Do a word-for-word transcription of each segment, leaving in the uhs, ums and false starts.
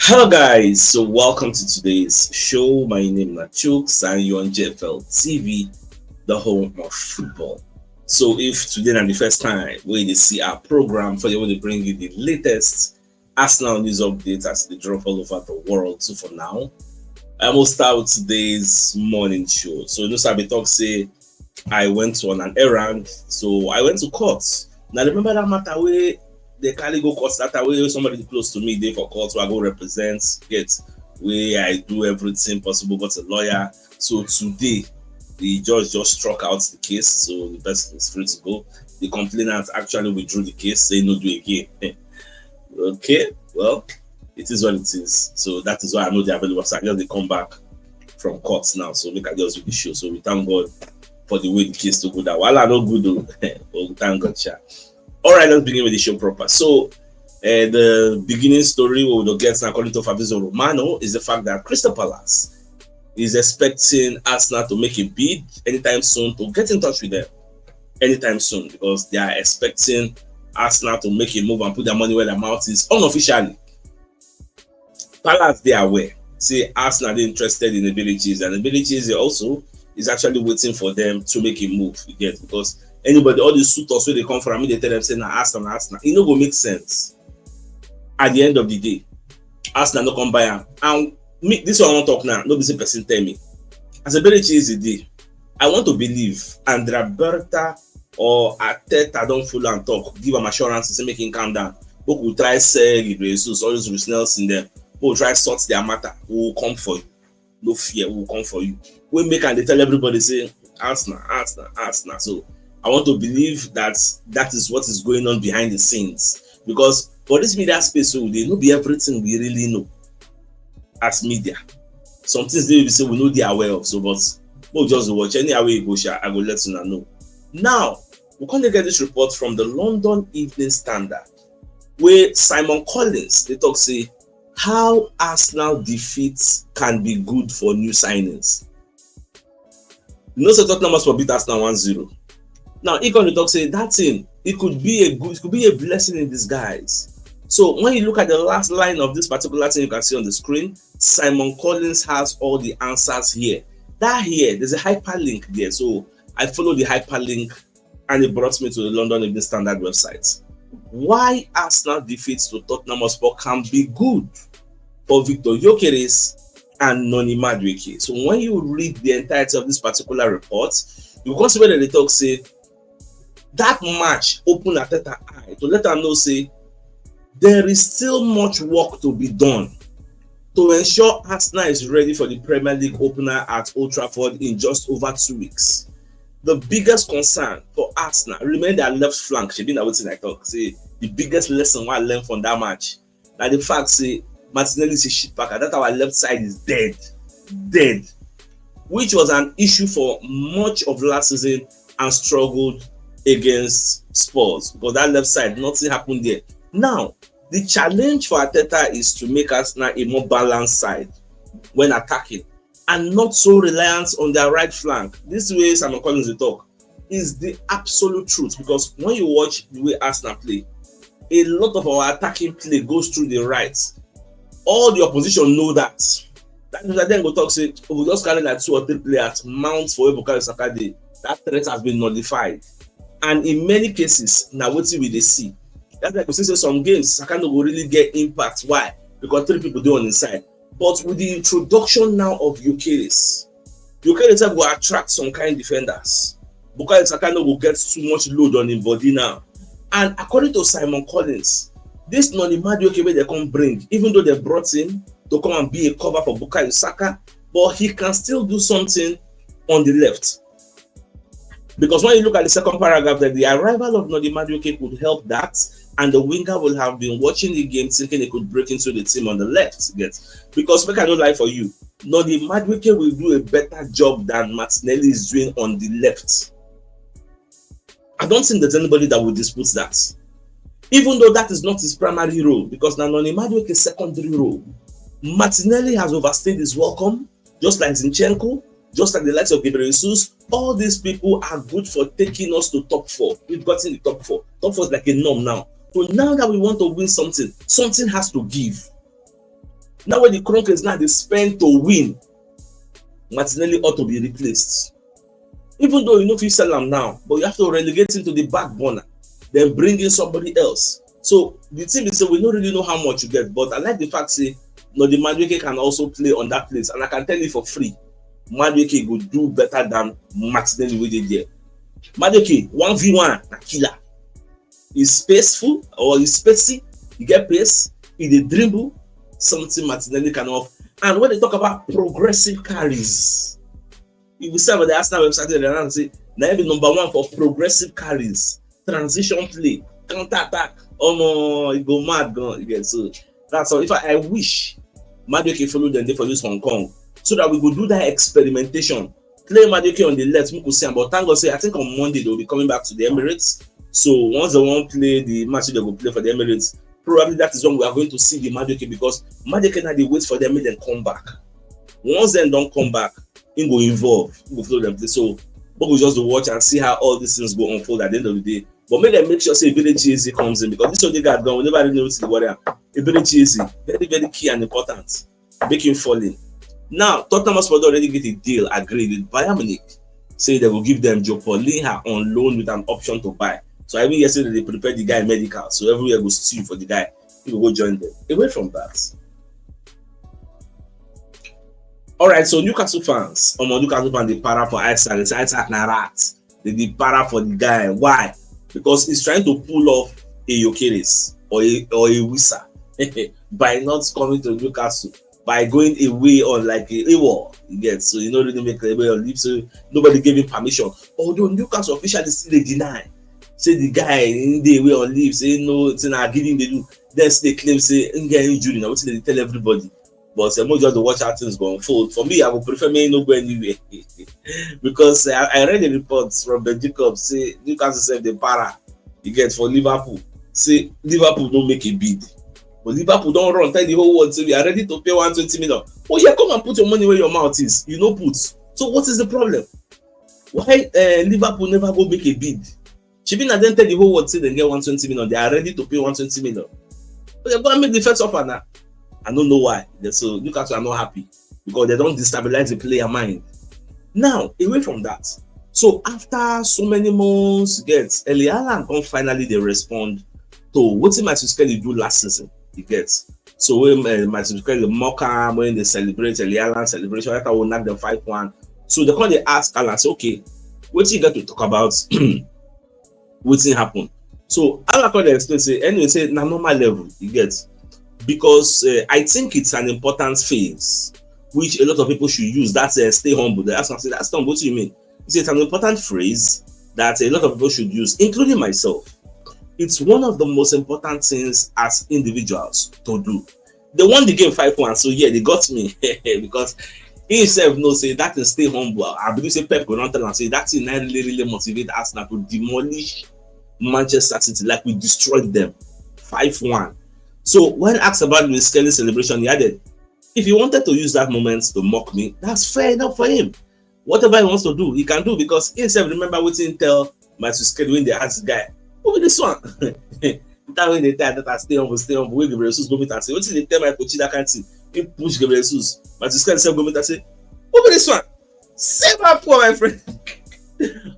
Hello, guys. So, welcome to today's show. My name is Chooks, and you're on J F L T V, the home of football. So, if today na the first time wey you dey see our program, for you, we dey bring you the latest Arsenal news updates as they drop all over the world. So, for now, I will start with today's morning show. So, you know, so I be talk say I went on an errand. So, I went to court. Now, remember that matter where they carry go court, that time wey somebody close to me dey for court, so I go represent, get, wey I do everything possible, got a lawyer. So today, the judge just struck out the case, so the person is free to go. The complainant actually withdrew the case, say no do again. Okay, well, it is what it is. So that is why I know they available. So I just dey come back from court now, so make I just do the show. So we thank God for the way the case to go down. Wahala no good though, but we thank God, sha. All right, let's begin with the show proper. So, uh, the beginning story we will get, according to Fabrizio Romano, is the fact that Crystal Palace is expecting Arsenal to make a bid anytime soon to get in touch with them anytime soon, because they are expecting Arsenal to make a move and put their money where their mouth is unofficially. Palace dey aware say Arsenal dey interested in Eberechi Eze, and Eberechi Eze also is actually waiting for them to make a move, you get, because anybody, all the suitors wey dey come for am, make dem tell them say na Arsenal, na Arsenal. E no go make sense. At the end of the day, Arsenal no come buy am. And me, this one I wan talk now, no be say person tell me. As Eberechi Eze dey, I want to believe Andrea Berta or Arteta don follow am talk, give am assurance, say make him calm down. Make we try sell Gabriel Jesus, all those Reiss Nelson dem. Make we try sort their matter. We will come for you. No fear, we will come for you. Wey make am dey tell everybody say Arsenal, Arsenal, Arsenal. So I want to believe that that is what is going on behind the scenes, because for this media space, so they no be everything we really know as media. Some things dey be say we no dey aware of. So, but we'll just watch anyhow wey e go, sha, I go let una know. Now, we come dey get this report from the London Evening Standard, where Simon Collins dey talk say how Arsenal defeats can be good for new signings. You know say Tottenham Hotspur beat Arsenal one zero. Now, he come dey talk say that thing, it could be a good, it could be a blessing in disguise. So when you look at the last line of this particular thing you can see on the screen, Simon Collins has all the answers here. That here, there's a hyperlink there. So I follow the hyperlink and it brought me to the London Evening Standard website. Why Arsenal defeat to Tottenham Hotspur can be good for Viktor Gyökeres and Noni Madueke. So when you read the entirety of this particular report, you go see where they talk say that match open Arteta eye to let am know say there is still much work to be done to ensure Arsenal is ready for the Premier League opener at Old Trafford in just over two weeks. The biggest concern for Arsenal remain their left flank. Shebi na wetin I talk. Say the biggest lesson wey I learn from that match na the fact say Martinelli is a shit packer. That our left side is dead, dead, which was an issue for much of last season and struggled against Spurs, because that left side, nothing happened there. Now, the challenge for Arteta is to make Arsenal a more balanced side when attacking and not so reliant on their right flank. This way Simon Collins dey talk is the absolute truth, because when you watch the way Arsenal play, a lot of our attacking play goes through the right. All the opposition know that. That is why dem go talk say, "Oh, we just carry like two or three players, Mount for where Bukayo Saka dey." That threat has been nullified. And in many cases, na wetin we dey see. That's why we see say some games, Saka no go really get impact. Why? Because three people dey on his side. But with the introduction now of Gyökeres, Gyökeres sef go attract some kind defenders. Bukayo Saka no go get too much load on him body now. And according to Simon Collins, this Noni Madueke wey dem come bring, even though they brought him to come and be a cover for Bukayo Saka, but he can still do something on the left. Because when you look at the second paragraph, that the arrival of Noni Madueke could help that, and the winger will have been watching the game thinking he could break into the team on the left. Yes. Because make I no lie for you, Noni Madueke will do a better job than Martinelli is doing on the left. I don't think there's anybody that will dispute that. Even though that is not his primary role, because na Noni Madueke is secondary role. Martinelli has overstayed his welcome, just like Zinchenko, just like the likes of Gabriel Jesus. All these people are good for taking us to top four. We've gotten the top four. Top four is like a norm now. So now that we want to win something, something has to give. Now when the Kroenkes now dey spend to win, Martinelli ought to be replaced. Even though you no fit sell am now, but you have to relegate him to the back burner, then bring in somebody else. So the thing is say we no really know how much you get, but I like the fact say Noni Madueke can also play on that place, and I can tell you for free, Madueke go do better than Martinelli wey dey there. Madueke one v one na killer. He's spaceful or he's spacey. He get pace. He dey dribble. Something Martinelli cannot. And when they talk about progressive carries, if you see on the Arsenal website, they announce say na him be number one for progressive carries, transition play, counter attack. Omo, e go mad gan. You get so that's all. If I, I wish Madueke follow them dey for this Hong Kong so that we go do that experimentation. Play Madueke on the left, make we see am. But thank God say I think on Monday they will be coming back to the Emirates. So once they wan play the match they go play for the Emirates, probably that is when we are going to see the Madueke, because Madueke now dey wait for them make dem come back. Once dem don come back, he go involve, he go follow them play. So we go just dey watch and see how all these things go unfold at the end of the day. But make dem make sure say Eberechi Eze comes in, because this Odegaard gone, we never really know wetin dey worry am. Eberechi Eze, very, very key and important. Make him fall in. Now, Tottenham Hotspur don already get a deal agreed with Bayern Munich. Say they go give them Joe Paulinho on loan with an option to buy. So I mean yesterday they prepared the guy medical. So everywhere go stew for the guy. He go go join them. Away from that. All right, so Newcastle fans, omo, Newcastle fans dey para for Isak. They say Isak na rat. They dey para for the guy. Why? Because he's trying to pull off a Gyökeres or a or a Wissa by not coming to Newcastle, by going away on like a AWOL. You get, so you no really make a way of leave. So nobody gave him permission. Although Newcastle officially still dey deny, say the guy him dey away on leave, say no, say na agreement dey do. Then still dey claim say him get injury. Na wetin dem dey tell everybody. But uh, make we just dey watch how things go unfold. For me, I go prefer make he no go anywhere because uh, I, I read the reports from Ben Jacobs say Newcastle sef dey para. You get, for Liverpool, say Liverpool no make a bid, but Liverpool don run tell the whole world say we are ready to pay one twenty million. Oh yeah, come and put your money where your mouth is. You no put. So what is the problem? Why uh, Liverpool never go make a bid? Shebi na dem tell the whole world say dem get one twenty million, they are ready to pay one twenty million. But they go and make the first offer now. I don't know why. They, so Newcastle are not happy because they don destabilize the player mind. Now, away from that, so after so many months, get Erling Haaland come finally dey respond to wetin Michael Skelly do last season. You get, so when uh, Michael Skelly mock am, when they celebrate Erling Haaland celebration, that will knock them five one. So they come dey ask Haaland say, okay, wetin you get to talk about? Wetin happen? So Haaland come dey explain say, anyway, say na normal level, you get, because uh, I think it's an important phase which a lot of people should use. That's uh, stay humble. They ask am say, that's humble. What do you mean? He say it's an important phrase that a lot of people should use, including myself. It's one of the most important things as individuals to do. They won the game five one, so yeah, they got me because he himself know say that is stay humble. I believe say Pep go don tell am say that thing na really, really motivate Arsenal to demolish Manchester City like we destroyed them five one. So when asked about the Skelly celebration, he added, if he wanted to use that moment to mock me, that's fair enough for him. Whatever he wants to do, he can do, because he himself remember wetin he tell Michael Skelly when they ask the guy, who be this one? That way they tell that I stay humble, stay humble. Wey Gabriel Jesus go meet and say, wetin dey tell my coach that kind thing? He push Gabriel Jesus. Michael Skelly himself go meet and say, who be this one? Save up poor my friend.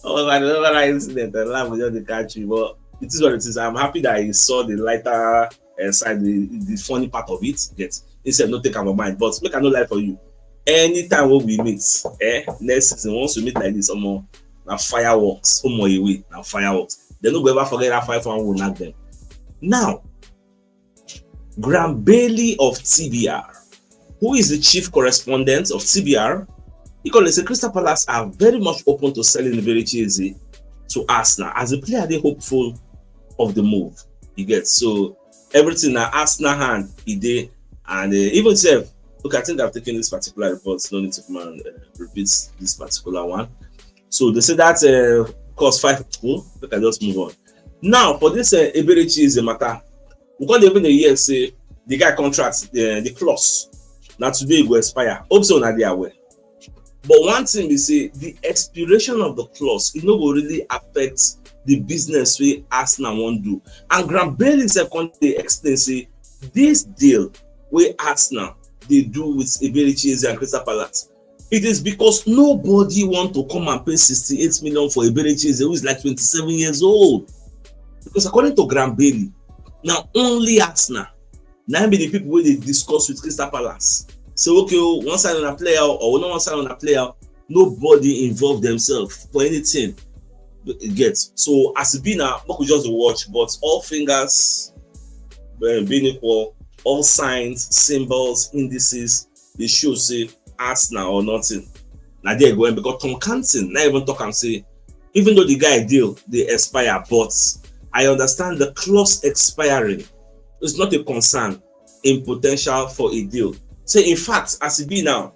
Oh my God, I remember that incident. I laugh, just dey catch you, but it is what it is. I'm happy that he saw the lighter uh, side, the, the funny part of it. Yet instead, not take am for mind. But make I no lie for you. Anytime wey we meet, eh, next season, once we meet like this, omo, na fireworks. Omo, away, na fireworks. They no go ever forget that five one we knock them. Now, Graham Bailey of T B R, who is the chief correspondent of T B R, he called say Crystal Palace are very much open to selling Eberechi Eze to Arsenal, as the player dey hopeful of the move. You get, so everything na Arsenal hand e dey, and uh, even sef, okay, I think I've taken this particular report. No need to come and uh, repeat this particular one. So they say that uh, cost five people. Make I just move on. Now for this uh, Eberechi Eze matter, we come dey even dey hear say the guy contract, the, the clause, na today e go expire. Hope say una dey aware. But one thing be say the expiration of the clause, e no go really affect the business wey Arsenal wan do. And Graham Bailey sef come dey explain say this deal wey Arsenal they do with Eberechi Eze and Crystal Palace. It is because nobody want to come and pay sixty-eight million for Eberechi Eze, who is like twenty-seven years old. Because according to Graham Bailey, now only Arsenal, now be the people where they discuss with Crystal Palace. So okay, oh, one side on a player or one one side on a player, nobody involve themselves for anything. Get so as it be now, we could just watch, but all fingers uh, being equal, all signs, symbols, indices, they show say Arsenal or nothing. Now they're going because Tom Canton, not even talk and say, even though the guy deal they expire, but I understand the clause expiring is not a concern in potential for a deal. So in fact, as it be now,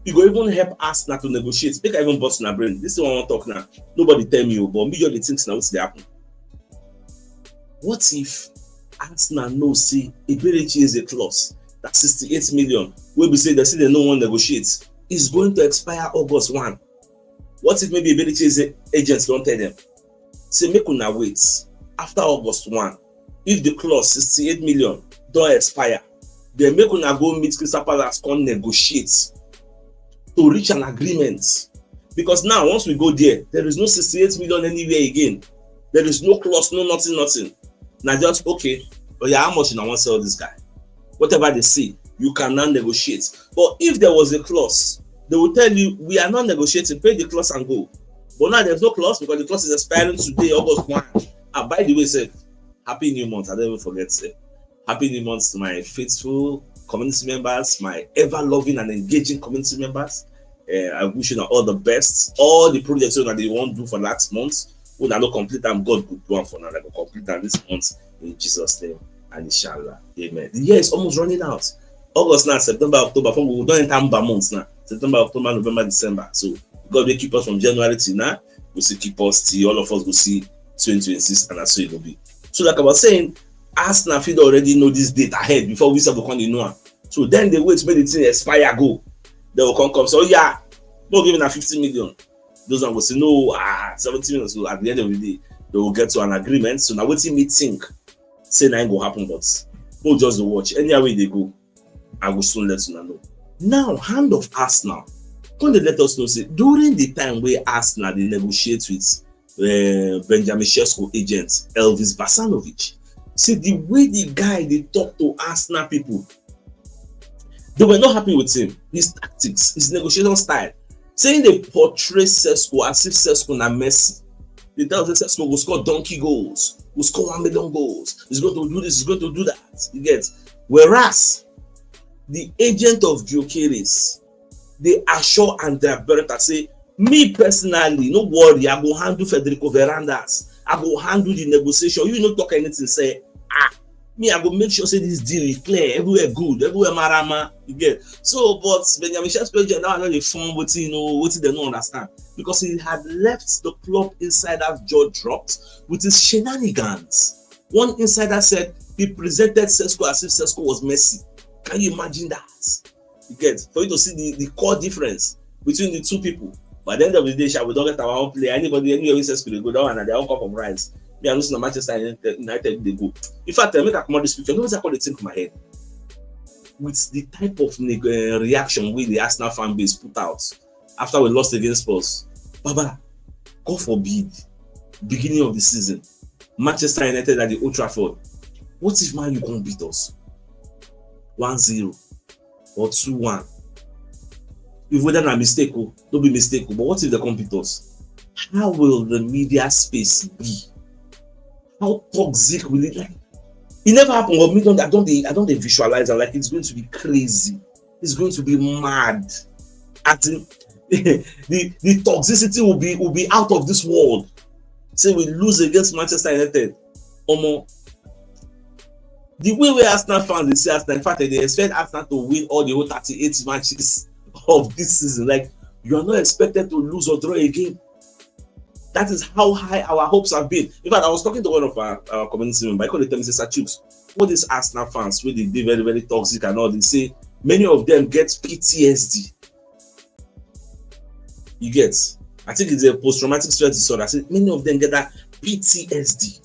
you go even help Arsenal to negotiate. Make I even bust my brain. This is what I want to talk now. Nobody tell me, oh, but me just the things now what's they happen. What if Arsenal know say Eberechi Eze clause that sixty-eight million will be said they say they no one negotiate is going to expire August one. What if maybe Eberechi Eze agents don't tell them? Say make una wait after August one. If the clause sixty-eight million don't expire, then make una go meet Crystal Palace come negotiate to reach an agreement. Because now, once we go there, there is no sixty-eight million anywhere again. There is no clause, no nothing, nothing. Now just okay, but yeah, how much you want to sell this guy? Whatever they see, you can now negotiate. But if there was a clause, they will tell you we are not negotiating, pay the clause and go. But now there's no clause because the clause is expiring today, August one. And by the way, sir, happy new month. I don't even forget, sir. Happy new month to my faithful community members, my ever loving and engaging community members. Uh, I wish you all the best. All the projects that they want to do for last month, when I don't complete them, God could do one for now. I go complete them this month in Jesus' name and inshallah. Amen. The year is almost running out. August now, September, October, from we don't enter November months now. September, October, November, December. So God will keep us from January till now. We still keep us till all of us go see twenty twenty-six and that's so it will be. So like I was saying, Arsenal fit already know this date ahead before we sef go come dey know am. So then they wait make the thing expire go. They will come come. So yeah, no giving a fifty million. Those one go say no, ah, seventy million. So at the end of the day, they will get to an agreement. So now wetin me think say na im go happen, but we'll just dey watch. Anyhow wey they go, I will soon let you know. Now, hand of Arsenal, come dey let us know say during the time wey Arsenal dey negotiate with uh, Benjamin Sesko agent Elvis Basanovic, see the way the guy dey talk to Arsenal people, they were not happy with him, his tactics, his negotiation style. Saying they portray Sesko as if Sesko na Messi. They tell say Sesko will score donkey goals, will score one million goals. He's going to do this, he's going to do that. You get? Whereas the agent of Gyökeres, they assure Andrea Beretta say, me personally, no worry, I go handle Federico Varandas. I go handle the negotiation. You no talk anything, say, ah, me, I go make sure say this deal is clear, everywhere good, everywhere marama. You get? So, but Benjamin Sesko agent now, I know they form what you know, what they don't understand. Because he had left the club insider's jaw dropped with his shenanigans. One insider said he presented Sesko as if Sesko was Messi. Can you imagine that? You get? For you to see the, the core difference between the two people. But at the end of the day, shall we don't get our own player. Anybody, anywhere we Sesko dey go, that one, they all come from rice. Me, I lose to Manchester United, United they go. In fact, I make a command this picture. Don't call the thing to my head. With the type of neg- uh, reaction we the Arsenal fan base put out after we lost against Spurs. Baba, God forbid, beginning of the season, Manchester United at the Old Trafford. What if Man U come beat us one zero or two one? If whether na mistake, oh, don't be mistake, oh, but what if they come beat us? How will the media space be? How toxic will it like? It never happened, but me don't, I don't, dey- I don't dey visualize it like it's going to be crazy. It's going to be mad. As in, the the toxicity will be will be out of this world. Say we lose against Manchester United, omo. The way we Arsenal fans they see Arsenal, in fact, they expect Arsenal to win all the whole thirty-eight matches of this season. Like, you are not expected to lose or draw a game. That is how high our hopes have been. In fact, I was talking to one of our, our community members. I called the tell me, say, Sir Chooks, all these Arsenal fans, where they be very, very toxic and all, they say many of them get P T S D. You get? I think it's a post-traumatic stress disorder. I say many of them get that P T S D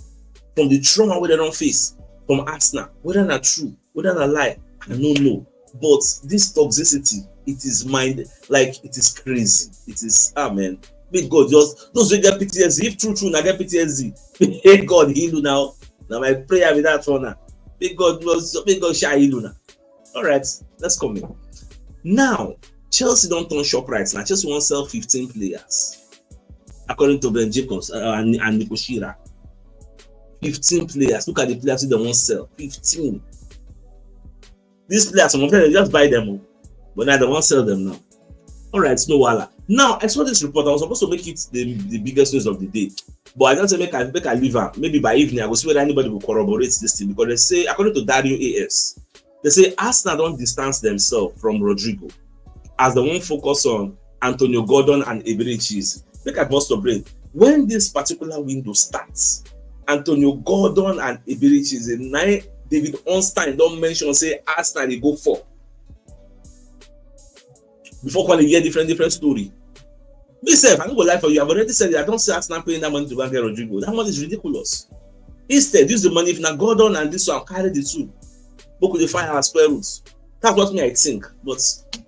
from the trauma where they don't face from Arsenal. Whether not true, whether not lie, I don't know. But this toxicity, it is mind, like, it is crazy. It is, ah, man. May God just, those wey get P T S D, if true, true, na get P T S D, may God heal you now. Now my prayer with that one now. May God, may God shall heal you now. All right, let's come in. Now, Chelsea don turn Shoprite now. Chelsea wan sell fifteen players, according to Ben Jacobs, uh, and, and Nico Shira. Fifteen players. Look at the players wey dem wan sell. Fifteen. These players, some of them, they just buy them, oh. But now they wan sell them now. All right, no wahala. Now, I saw this report. I was supposed to make it the, the biggest news of the day. But I just say make I, make I leave am. Maybe by evening, I go see whether anybody will corroborate this thing. Because they say, according to Dario A S, they say Arsenal don distance themselves from Rodrygo as they wan focus on Antonio Gordon and Eberechi Eze. Make I burst your brain. When this particular window starts, Antonio Gordon and Eberechi Eze, na David Ornstein don mention say Arsenal dey go for. Before, come dey hear different, different story. Me sef, I no go lie for you. I've already said it. I don see Arsenal paying that money to go and get Rodrygo. That money is ridiculous. Instead, use the money, if na Gordon and this one, carry the two. Make we dey find our square roots. That's what me I think. But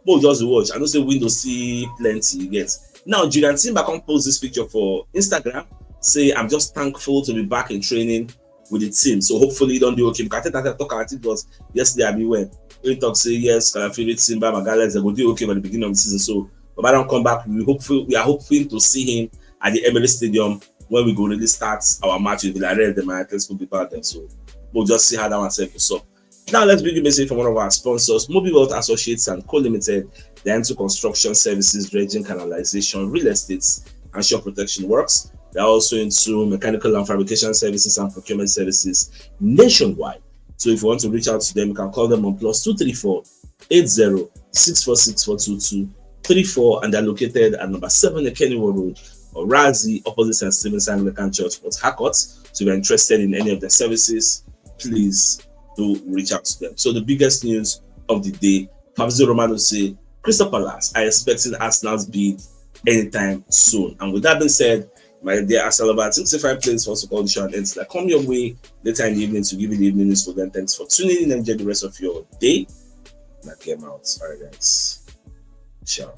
we'll just watch. I know say window see plenty, you get. Now, Jurrien Timber come post this picture for Instagram. Say, "I'm just thankful to be back in training with the team." So hopefully he don dey okay. Because I think I talk about it was yesterday, I mean, when he talk say, yes, Calafiori, Timber, Magalhaes, they go dey okay by the beginning of the season. So Baba don come back. We hopeful, we are hoping to see him at the Emirates Stadium when we go really start our match with Villarreal, the Atletico Bilbao. Then so we'll just see how that one set goes up. Now let's bring you message from one of our sponsors, Mobile Wealth Associates and Co Limited. They're into construction services, dredging, canalization, real estates, and shore protection works. They're also into mechanical and fabrication services and procurement services nationwide. So if you want to reach out to them, you can call them on plus two three four eight zero six four six four two two three four, and they're located at number seven Ekeniwo Road, Orazi, opposite Saint Stephen's Anglican Church, Port Harcourt. So if you're interested in any of their services, please do reach out to them. So the biggest news of the day, Fabrizio Romano say Crystal Palace are expecting Arsenal's bid anytime soon. And with that being said, my dear Arsenal lover, I think it's a fine place for us to call the show and end that come your way later in the evening to give you the evening news for them. Thanks for tuning in and enjoy the rest of your day. That came out. All right, guys. Ciao.